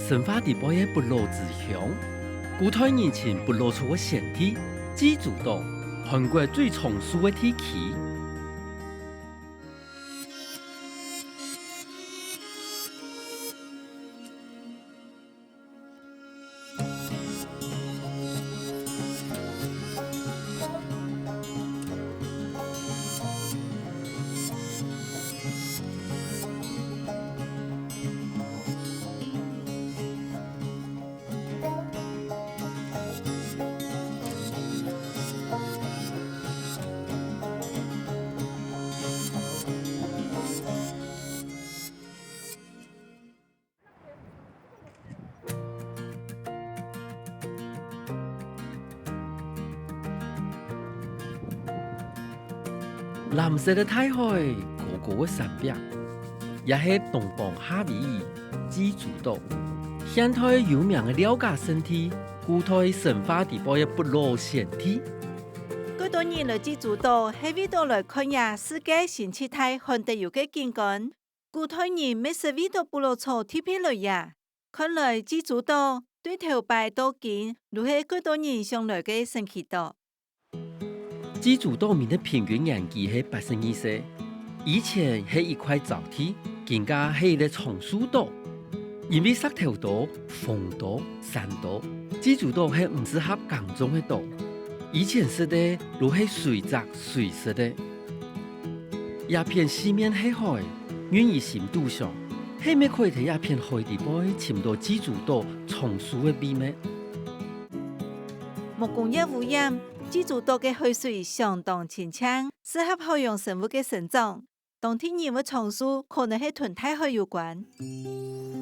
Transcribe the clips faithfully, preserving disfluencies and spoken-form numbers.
生活在背个北老之鄉，古代人稱北老厝个先地，濟州島，韓國最長壽个地區。 藍色个大海，高高个山壁，也係東方夏威夷濟州島。現代有名个廖家聖地，古代神話底背个北老先帝。幾多人來濟州島，係為著來看這世界新七大罕得有个景觀。 古代人乜識為著北老厝特別來這，看來濟州島對頭擺到今都係幾多人想來个神奇島。濟州島民个平均年紀係八十二歲，以前係一塊燥地，今下係一個長壽島。因為石頭多、風多、山多，濟州島係毋適合耕種个島。以前食个都係水質水食个。 這片四面係海，韻怡心肚想，係毋係可以在這片海底背尋著濟州島長壽个秘密？木工業污染，濟州島个海水相當清淨，適合海洋生物个生長。當地人會長壽，可能係同大海有關。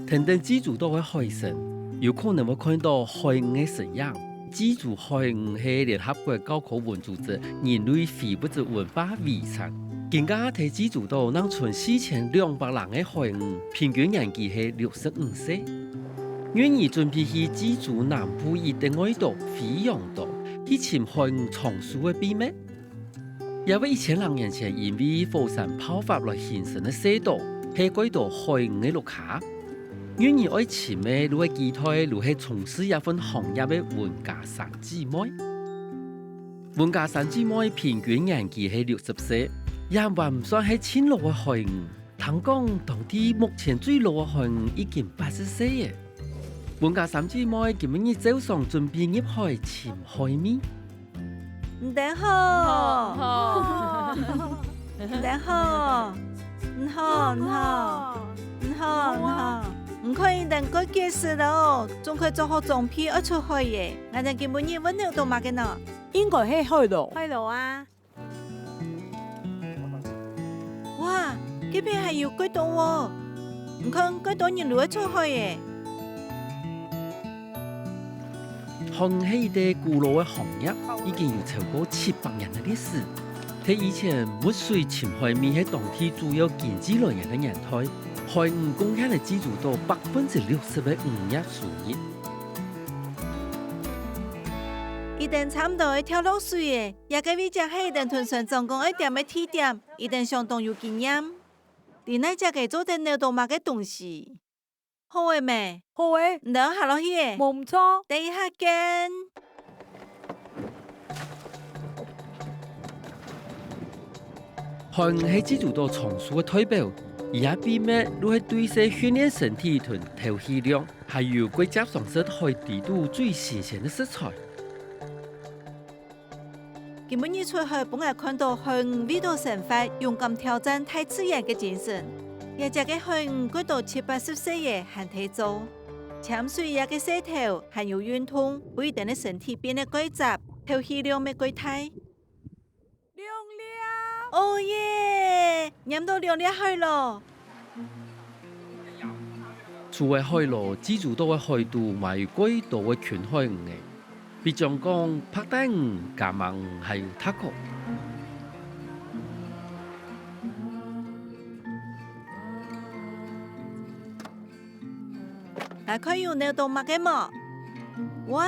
跈等濟州島个海脣，有可能會看著海魚个身影。濟州海魚係聯合國教科文組織人類非物質文化遺產。今下在濟州島，正賰四千兩百零個海魚，平均年紀係六十五歲。韻怡準備去濟州南部一個外島飛揚島，去尋海魚長壽个秘密。 這位一千零年前因為火山爆發來形成个細島，係蓋多海魚个屋下。韻怡愛尋个就係幾代就係從事這份行業个溫家山姊妹。溫家山姊妹平均年紀係六十歲，也還毋算係盡老个海魚。聽講當地目前最老个海魚已經八十歲了。溫家山姊妹今晡日照常準備入海尋海味。 你等好，好。你等好，你好，你好，你好，你好。你看你等蓋結實哦，總該做好裝備愛出海耶。𠊎等今晡日會撈著麼个呢？應該係海螺。海螺啊。 哇，該片還有蓋多哦！你看，蓋多人就愛出海耶！海魚係一個古老个行業，已經有超過七百年个歷史。在以前，泅水尋海味係當地主要經濟來源个年代，海魚貢獻了濟州島百分之六十个漁業收入。一等差毋多愛跳落水耶！ 這個位正係一等同船長講愛點个地點，一等相當有經驗。在哪隻个做得撈著麼个東西？好个咩？好个，你等下落去个。無毋著。等一下見。海魚係濟州島長壽个代表，佢个秘密就係對細訓練身體同透氣量，還有過接常食海底肚最新鮮个食材。 今晡日出海，分𠊎看著海魚為著生活，勇敢挑戰大自然个精神。這隻个海魚過到七八十歲也還在做。潛水這个事頭還有運動，分佢等个身體變得蓋紮，透氣量乜蓋大。兩粒！哦耶！拈著兩粒海螺！ 除了海螺，濟州島个海肚還有蓋多个近海魚仔，比將講白帶魚、加碼魚，還有塔哥。𠊎看有撈著麼个無？哇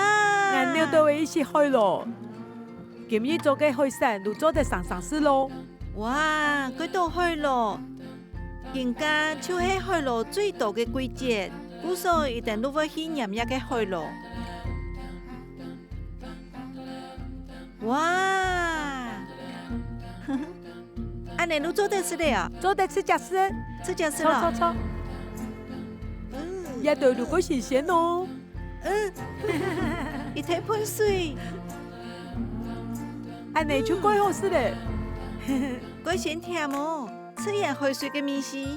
！𠊎撈著个一息海螺，今日做个海產就做得生生食囉。 哇，蓋多海螺！今下就係海螺最多个季節，古故所一定就會去拈這个海螺。哇！恁呢就做得食了啊？做得直接食。直接食了。坐，坐，坐。嗯。這兜就蓋新鮮哦。嗯。一大盆水。恁呢就蓋好食了。蓋鮮甜哦，自然海水个味緒。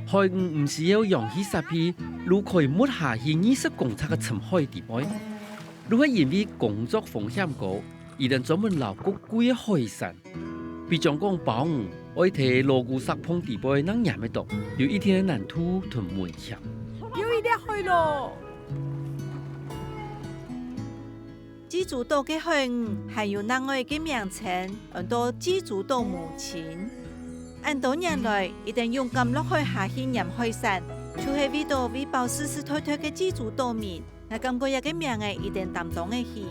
海魚毋需要氧氣設備，就可以密下去二十公尺个深海底背。就係因為工作風險高，佢等專門撈較貴个海產。比將講鮑魚，愛在老古石縫底背正拈得到，有一定个難度同危險。有一粒海螺！ 濟州島个海魚還有另外一个名稱，安到濟州島母親。恁多年來，佢等勇敢落海下去拈海產，就係為著餵飽世世代代个濟州島民。𠊎感覺這个名仔一定擔當得起。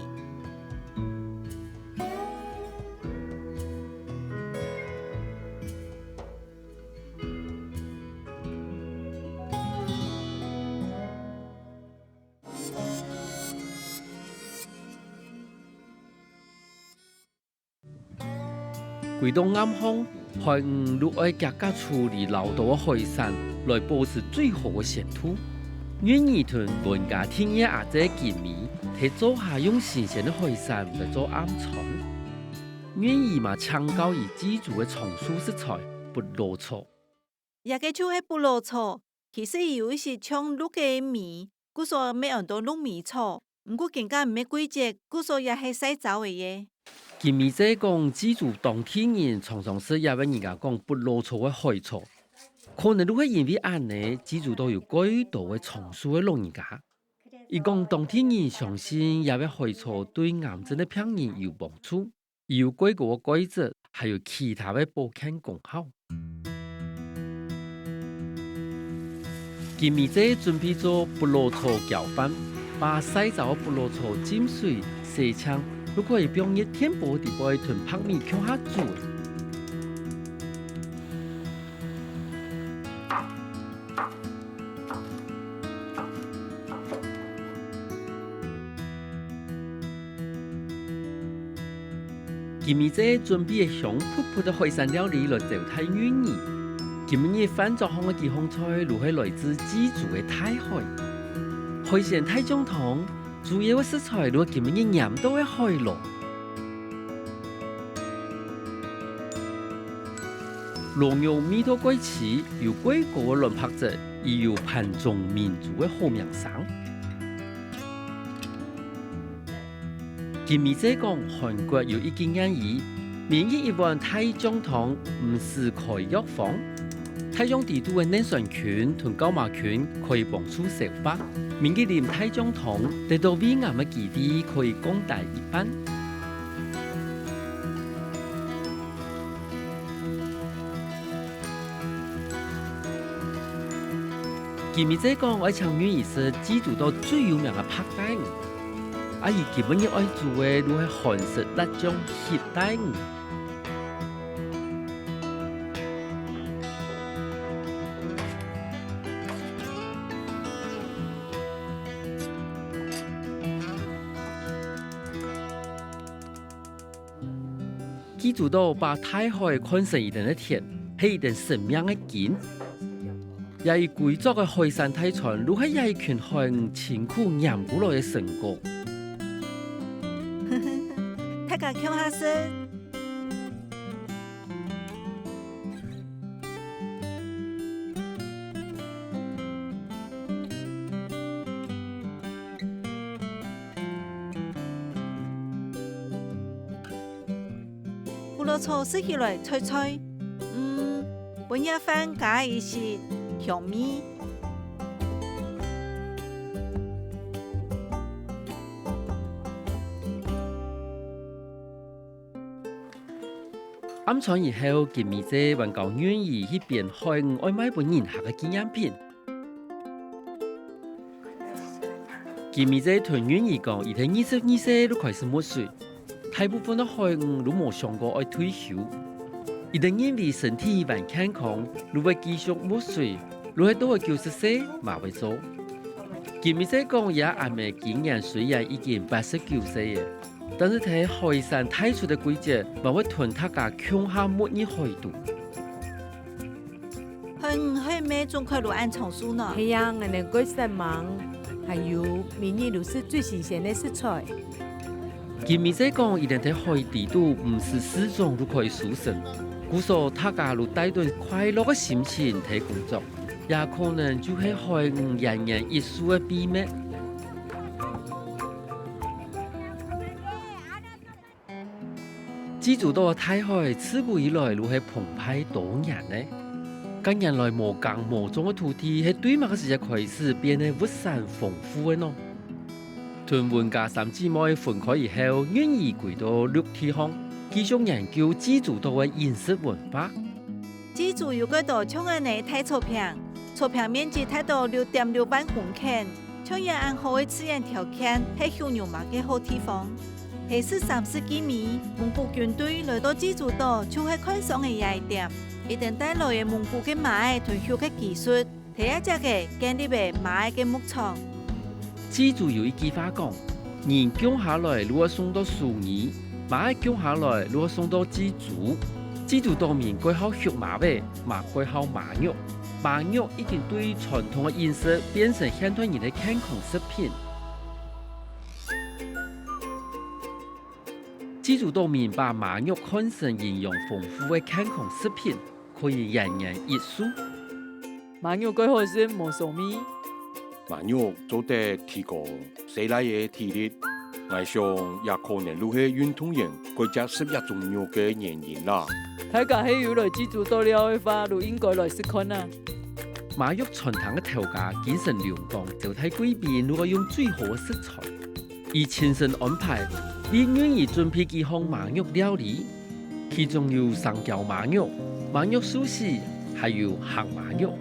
歸到岸項，海魚就愛遽遽處理撈到个海產，來保持最好个鮮度。韻兒同文家第二阿姊金美，在灶下用新鮮个海產來做暗餐。韻兒嘛請教佢濟州个長壽食材，不老草。 這个就係不老草，其實佢有一息像綠个米，故所乜安到綠米草，毋過今下毋係季節，故所也係曬燥个耶。金美姊講，濟州當地人常常食這位人家講不老草个海草，可能就係因為恁呢，濟州島有蓋多个長壽个老人家。佢講當地人相信這位海草對癌症个病人有幫助。 有蓋高个鈣質，還有其他个保健功效。金美姊準備做不老草攪飯，把曬燥个不老草浸水、洗淨，就可以放入電煲底背同白米共下煮。 金美姊準備个香噴噴个海產料理來招待韻兒。今晡日飯桌項个幾項菜，就係來自濟州个大海。海鮮大醬湯，主要个食材就係今晡日拈到个海螺。 螺肉味道蓋齊，有蓋高个卵白質，又有盤中明珠个好名聲。金美姊講，韓國有一句諺語：「明日一碗大醬湯，毋使開藥房。」大醬底肚个乳酸菌同酵母菌可以幫助消化，明日啉大醬湯，得到胃癌个機會可以降低一半。 金美姊講愛請韻兒食濟州島最有名个白帶魚，啊佢今晡日愛煮个就係韓式辣醬黑帶魚。 濟州島把大海看成佢等个天，係佢等生命个根。這一歸桌个海產大餐，就係這一群海魚辛苦拈過來个成果。大家共下食。 不老草食起來脆脆，嗯，分這飯加一息香味。 暗餐以後，金美姊還教韻兒去編海魚愛賣分人客个紀念品。金美姊同韻兒講，佢在二十二歲就開始泅水，大部分个海魚都無想過愛退休。一定認為身體還健康，就會繼續泅水，就係到九十歲嘛會做。金美姐講，厥阿姆今年雖然已經八十九歲了，但是在海產大出个季節，嘛會同大家共下泅入海肚。 海魚海鰻總歸就恁長壽呢？係啊，𠊎等過煞猛，還有每日就食最新鮮个食材。金美姐講，佢等在海底肚毋使市場就可以收成，故所大家就帶等快樂个心情在工作，也可能就係海魚延年益壽个秘密。 濟州島个大海自古以來就係澎湃多年呢。近年來無耕無種个土地係對麼个時節開始變得物產豐富个呢？同文家三姊妹分開以後，願意歸到陸地項，繼續研究濟州島个飲食文化。 濟州有幾多像恁呢大草坪，草坪面積達到六點六萬公頃，像這恁好个自然條件係畜牛嫲个好地方。係十三世紀尾，蒙古軍隊來到濟州島，就係看上了這一點，佢等帶來个蒙古个馬仔同畜个技術，在這跡个建立了馬仔个牧場。濟州有一句話講： 人降下來就愛送到首爾，馬仔降下來就愛送到濟州。濟州島民蓋好畜馬仔，嘛蓋好馬肉。馬肉已經對傳統个飲食變成現代人个健康食品。濟州島民把馬肉看成營養豐富个健康食品，可以延年益壽。馬肉蓋好食，無所謂。 馬肉做得提高細賴仔个體力，𠊎想也可能就係運動員蓋惜食這種肉个原因啦。大家係有來濟州島尞个話，就應該來食看啊！馬肉餐廳个頭家精神兩光，招待貴賓就愛用最好个食材。佢親身安排，為每人準備幾項馬肉料理， 其中有生椒馬肉、馬肉壽司，還有鹹馬肉。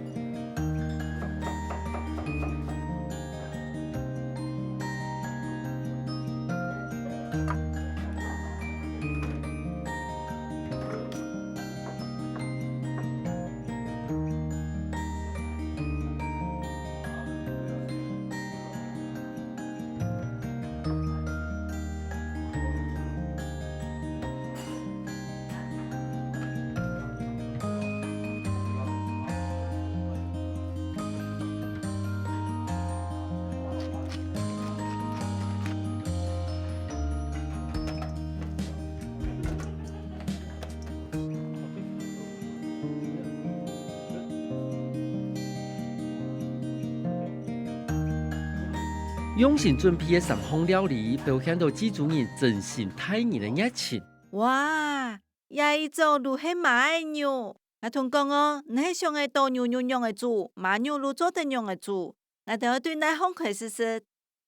用心準備个三項料理，表現到濟州人真心待人个熱情。哇，這一桌就係馬仔肉！𠊎同你講哦，你係想愛到牛肉仰仔煮，馬肉就做得仰仔煮。𠊎兜愛對哪項開始食？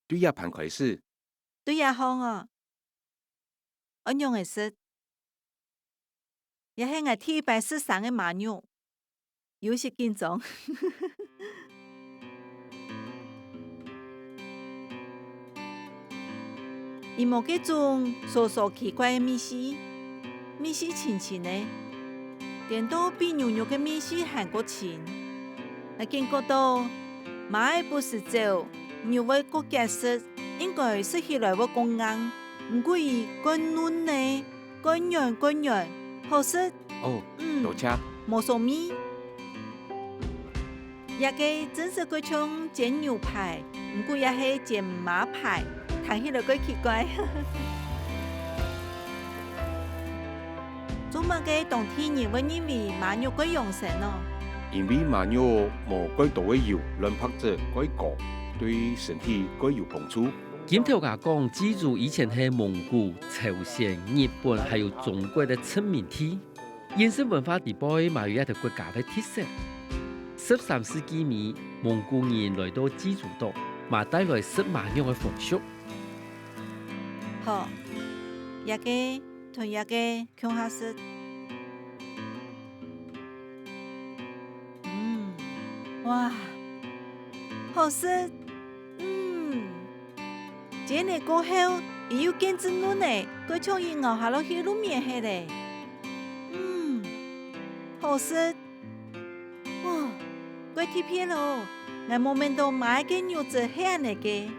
對這盤開始。對這項哦。 愛仰仔食？這係𠊎第一擺食生个馬肉，有息緊張。佢無該種臊臊奇怪个味緒，味緒清清个，顛倒比牛肉个味緒還過清。𠊎感覺到馬仔不時走，肉會過結實，應該食起來會過硬。 毋過佢蓋嫩呢，蓋軟蓋軟，好食。哦，嗯，多謝。無所謂。這个真實蓋像煎牛排，毋過也係煎馬排，聽起來蓋奇怪。做麼个當地人會認為馬肉蓋養生呢？因為馬肉無蓋多个油，卵白質蓋高，對身體蓋有幫助。 金頭家講，濟州以前係蒙古、朝鮮、日本還有中國个殖民地，飲食文化裡背嘛有一兜國家个特色。十三世紀尾，蒙古人來到濟州島，嘛帶來食馬肉个風俗。好，這个同這个共下食。 嗯，哇，好食！嗯，煎了過後，佢又變仔嫩了，蓋像佢咬下落去就綿忒了。嗯，好食。哇，蓋特別哦！𠊎無愐到嫲个肉質係恁呢个。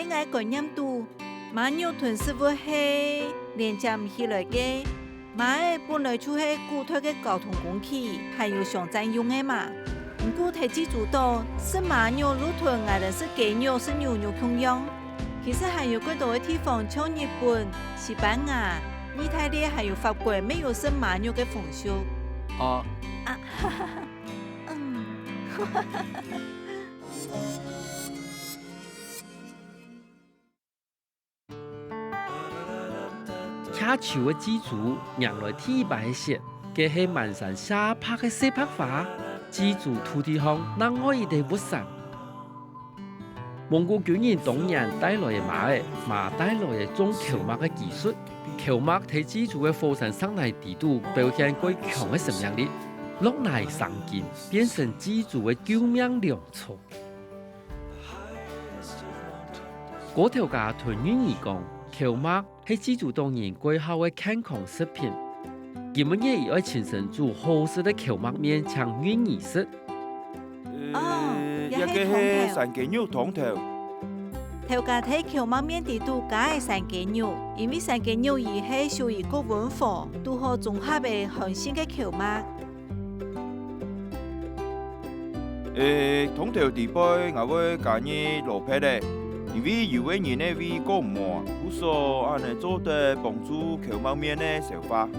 在𠊎觀念肚，嫲肉同食物係連接毋起來个。嫲仔本來就係古代个交通工具，還有相戰用个嘛。毋過在濟州島，食嫲肉如同𠊎等食雞肉、食牛肉共樣。 其實還有較多个地方，像日本、西班牙、義大利，還有法國，乜有食嫲肉个風俗。哦，啊，嗯。徛在濟州，䀴來第一擺个雪，該係滿山雪白个細白花，濟州土地項另外一個物產。 蒙古軍人當年帶來个麻仔，麻帶來个種蕎麥个技術，蕎麥在濟州个火山石泥底肚表現蓋強个生命力，落泥生根，變成濟州个救命糧草。高頭家同玉兒講，蕎麥 係濟州島人蓋好个健康食品。今晡日佢愛親身煮好食个蕎麥麵請玉兒食。哦，這係山雞肉湯頭。頭家在蕎麥麵底肚加个山雞肉，因為山雞肉佢係屬於高溫火，堵好中和个寒性个蕎麥。 欸，湯頭底背𠊎會加入蘿蔔仔，因為有个人个胃過毋滿，故所恁呢做得幫助蕎麥麵个消化。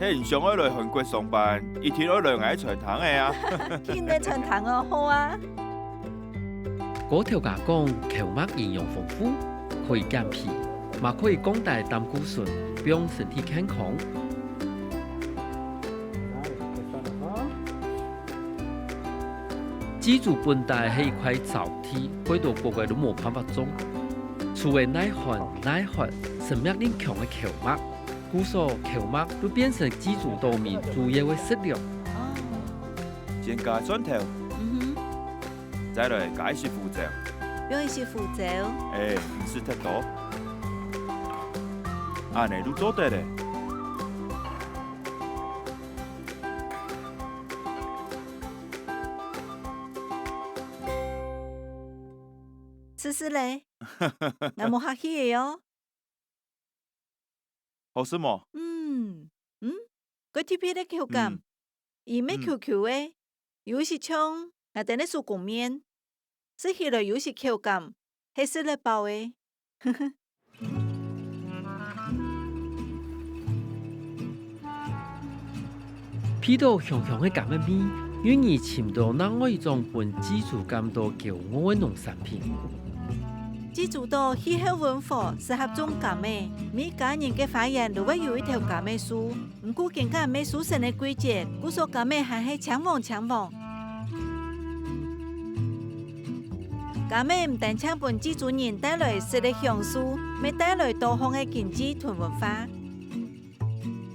係你想愛來韓國上班，一定愛來𠊎个餐廳仔啊！去你个餐廳哦，好啊！高頭家講，蕎麥營養豐富，可以減肥，嘛可以降低膽固醇，幫身體健康。濟州本底係一塊燥地，蓋多國家都無辦法種。除了耐寒、耐寒、生命力強个蕎麥， 故所蕎麥就變成濟州島民主要个食糧。哦。先加蒜頭。嗯哼。再來加一息胡椒。放一息胡椒。欸，毋使忒多。恁呢就做得了。試試咧。𠊎無客氣个哦。 好食無？嗯，嗯，蓋特別个口感。嗯。佢乜Q Q个，嗯。有一息像𠊎等个手工麵，食起來有一息口感，係食得飽个。 鼻到香香个柑仔味，玉兒尋到另外一種分濟州感到驕傲个農產品。濟州島氣候溫和，適合種柑仔，每家人个花園都會有一頭柑仔樹。毋過今下乜收成个季節，故所柑仔還係青黃青黃。柑仔毋單淨分濟州人帶來食个享受，乜帶來多項个經濟同文化。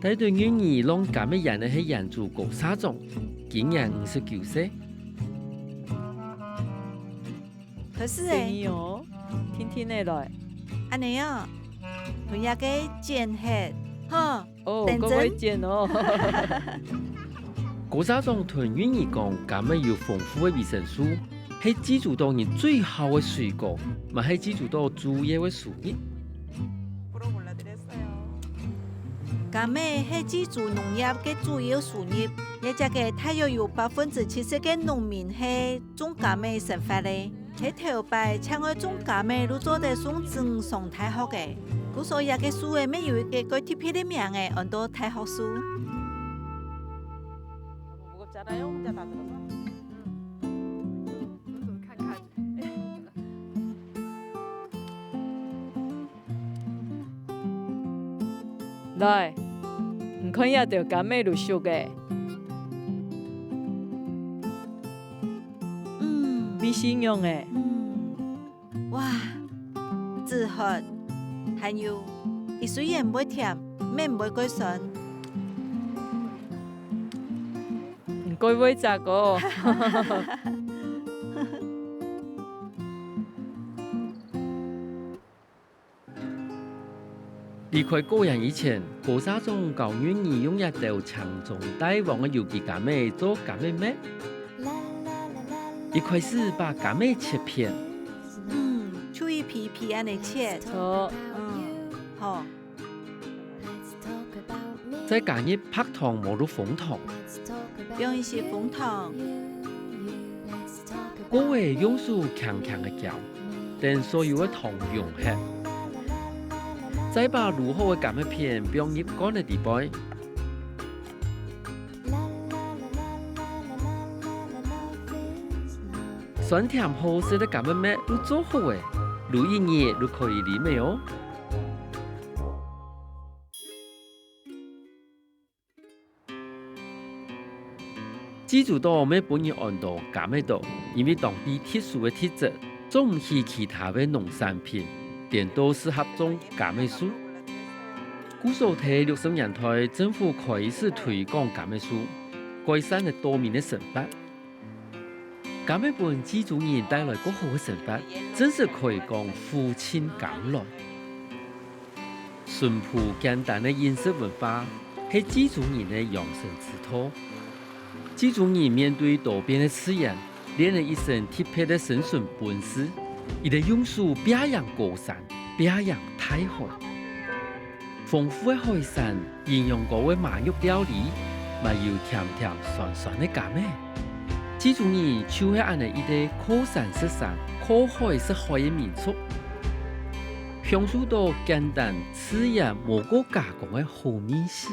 帶等玉兒弄柑仔園个係園主高社長，今年五十九歲。可是欸。細義哦，定定仔來。恁呢哦，同這个剪忒，吼，哦，等陣。還會剪哦。高社長同玉兒講，柑仔有豐富个維生素， 係濟州島人最好个水果，嘛係濟州島主要个收入。柑仔係濟州農業个主要收入，這跡个大約有百分之七十个農民係種柑仔生活个。係頭擺淨愛種柑仔就做得送仔上大學个，故所這个樹仔乜有一个蓋特別个名仔，安到大學樹。 來，你看這兜柑仔就熟个。嗯。味緒仰仔？嗯。 哇，止渴，還有，佢雖然毋會甜，乜毋會過酸。你蓋會摘哦。離開果園以前，高社長教阮兒用一兜青蔥帶黃个有機柑仔做柑仔蜜。一開始把柑仔切片，嗯，就一皮皮恁樣切。好，嗯，好。再加入白糖無就紅糖，用一些紅糖。過後用手輕輕个攪，等所有个糖溶忒。再把滷好个柑仔片放入罐仔裡背。酸甜好食个柑仔蜜就做好咧，滷一日就可以啉咧哦。 濟州島乜分人安到柑仔島，因為當地特殊个特質，種毋起其他个農產品，顛倒適合種柑仔樹。故所在六十年代，政府開始推廣柑仔樹，改善了島民个生活。柑仔分濟州人帶來較好个生活，真實可以講苦盡甘來。 淳樸簡單个飲食文化係濟州人个養生之道。濟州人面對多變个自然，練了一身特別个生存本事，佢等用手拚贏高山，拚贏大海。豐富个海產，營養高个麻肉料理，還有甜甜酸酸个柑仔。濟州人就係恁樣一個靠山食山、靠海食海个民族。 享受到簡單、自然、無過加工个好味緒。